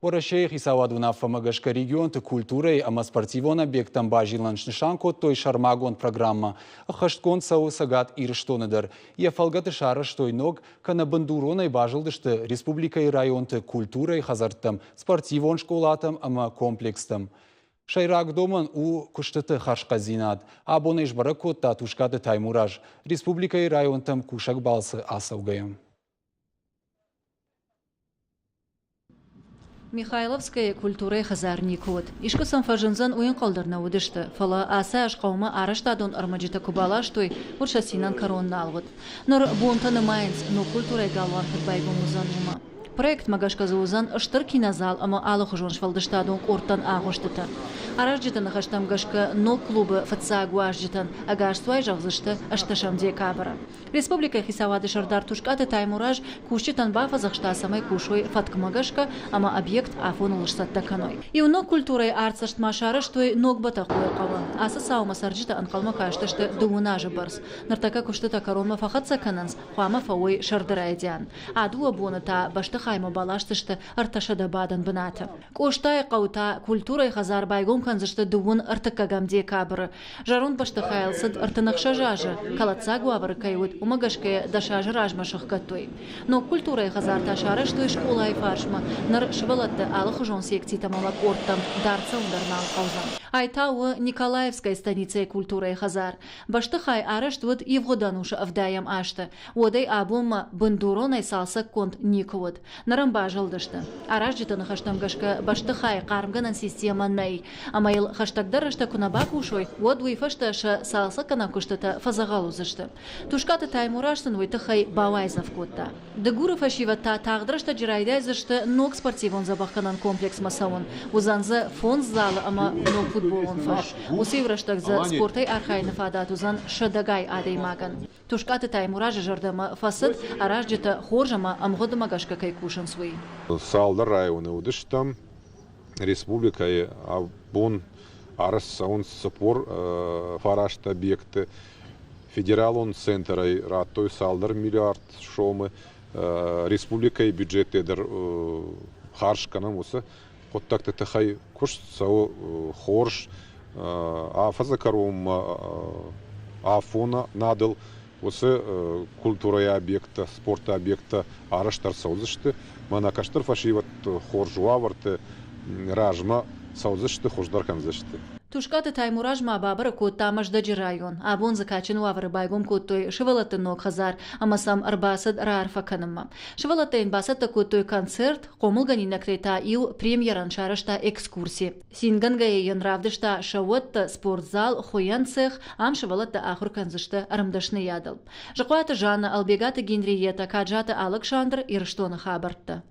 Уӕрӕсейы хицауады уынаффӕмӕ гӕсгӕ регионты культурӕйы ӕмӕ спортивон объекттӕм базилӕн снысан кодтой сӕрмагонд программӕ. Ӕххӕстгонд цӕуы Цӕгат Ирыстоны дӕр. Йӕ фӕлгӕты сарӕзтой ног, кӕнӕ бындуронӕй базылдысты республикӕйы районты культурӕйы хӕдзӕрттӕм, спортивон скъолатӕм ӕмӕ комплекстӕм. Сӕйраг домӕн у куыстыты хӕрзхъӕддзинад. Абон ӕй сбӕрӕг кодта Тускъаты Таймураз республикӕйы районтӕм кусӕг балцы ацӕугӕйӕ. Михайловскӕйы культурӕйы хӕдзар никуы уыд. Искуы сӕм фӕзындзӕн, уый ӕнхъӕл дӕр нӕ уыдысты, фӕлӕ ацы аз хъӕумӕ арӕзтадон ӕрмӕджытӕ куы баластой, уӕд сӕ цинӕн кӕрон нал уыд. Ныр бонтӕ нымайынц, ног культурӕйы галуан куыд байгом уыдзӕн, уымӕ. Проектмӕ гӕсгӕ дзы уыдзӕн стыр кинозал ӕмӕ алыхуызон сфӕлдыстадон къордтӕн агъуыстытӕ. Аразджыты ныхӕстӕм гӕсгӕ ног клубы фыццаг уазджытӕн ӕгасцуай зӕгъдзысты ӕстдӕсӕм декабры. Республикӕйы хицауады сӕрдар Тускъаты Таймураз кусджытӕн бафӕдзӕхста, цӕмӕй кусой фӕткмӕ гӕсгӕ ӕмӕ объект афоныл сцӕттӕ кӕной. Иу ног культурӕйы артдзӕст ма сарӕзтой Ног Бӕтӕхъойы хъӕуы. Ацы цаумӕ цӕрджытӕ ӕнхъӕлмӕ кастысты дыууын азы бӕрц. Ныртӕккӕ куыстытӕ кӕронмӕ фӕхӕццӕ кӕнынц, хъуамӕ фӕуой сӕрды райдиан. А дыууӕ боны та бӕстыхаймӕ баласдзысты 300 бадӕн бынаты. Къостайы хъӕуы та культурӕйы хӕдзар байгом кӕндзысты дыууын ӕртыккӕгӕм декабры. Зӕронд бӕстыхайыл цыд 36 азы, кӕлӕддзаг уавӕры кӕй уыд, уымӕ гӕсгӕ йӕ 10 азы размӕ сыхгӕдтой. Ног культурӕйы хӕдзар та сарӕзтой скъолайы фарсмӕ, ныр сывӕллӕтты алыхуызон секцитӕм ӕмӕ къордтӕм дард цӕуын дӕр нал хъӕудзӕн. Ай та у Николаевская станицӕйы культурӕйы хӕдзар. Бӕстыхай арӕзт уыд ивгъуыд ӕнусы ӕвдайӕм азты, уӕдӕй абонмӕ бындуронӕй цалцӕггонд никуы уыд. Ныр ӕм базылдысты. Аразджыты ныхӕстӕм гӕсгӕ бӕстыхайы хъармгӕнӕн системӕ нӕй, ӕмӕ йыл хӕстӕгдӕр рӕстӕг куы нӕ бакусой, уӕд уый фӕстӕ сӕ цалцӕггӕнӕн куыстытӕ фӕдзӕгъӕл уыдзысты. Тускъаты Таймураз сын уый тыххӕй бауайдзӕф кодта. Дыгуры фӕсивӕд та тагъд рӕстӕджы райдайдзысты ног спортивон дзӕбӕхгӕнӕн комплексмӕ цӕуын. Уыдзӕн дзы фондз залы ӕмӕ ног футболон фӕз. Уыцы-иу рӕстӕг дзы спортӕй архайыны фадат уыдзӕн сӕдӕгай адӕймагӕн. Тускъаты Таймуразы зӕрдӕмӕ фӕцыд, аразджытӕ хорз ӕмӕ ӕмгъуыдмӕ гӕсгӕ кӕй кусынц, уый. Цалдӕр районы уыдыстӕм. Республикӕйы абон арӕзт цӕуынц 49 объекты. Федералон центрӕй радтой цалдӕр миллиард сомы. Республикӕйы бюджеттӕ дӕр хардз кӕнӕм уыцы хъуыддӕгты тыххӕй. Куыст цӕуы хорз. Афӕдзы кӕронмӕ афонадыл уыцы культурӕйы объекттӕ, спорты объекттӕ арӕзт ӕрцӕудзысты. Мӕнӕ кӕстӕр фӕсивӕд хорз уавӕрты размӕ цӕудзысты, хуыздӕр кӕндзысты. Тускъаты Таймураз ма бабӕрӕг кодта Мӕздӕджы район. Абон дзы кадджын уавӕры байгом кодтой сывӕллӕтты ног хӕдзар ӕмӕ сӕм ӕрбацыд раарфӕ кӕнынмӕ. Сывӕллӕттӕ йын бацӕттӕ кодтой концерт, хъомылгӕнинӕгтӕй та иу премьерӕн сарӕзта экскурси. Цингӕнгӕйӕ йын равдыста сӕ уӕттӕ, спортзал, хуыйӕн цех, ам сывӕллӕттӕ ахуыр кӕндзысты ӕрмдӕсныйадыл. Зыхъуаты Жаннӕ, Ӕлбегаты Генриетӕ, Каджаты Алыксандр, Ирыстоны хабӕрттӕ.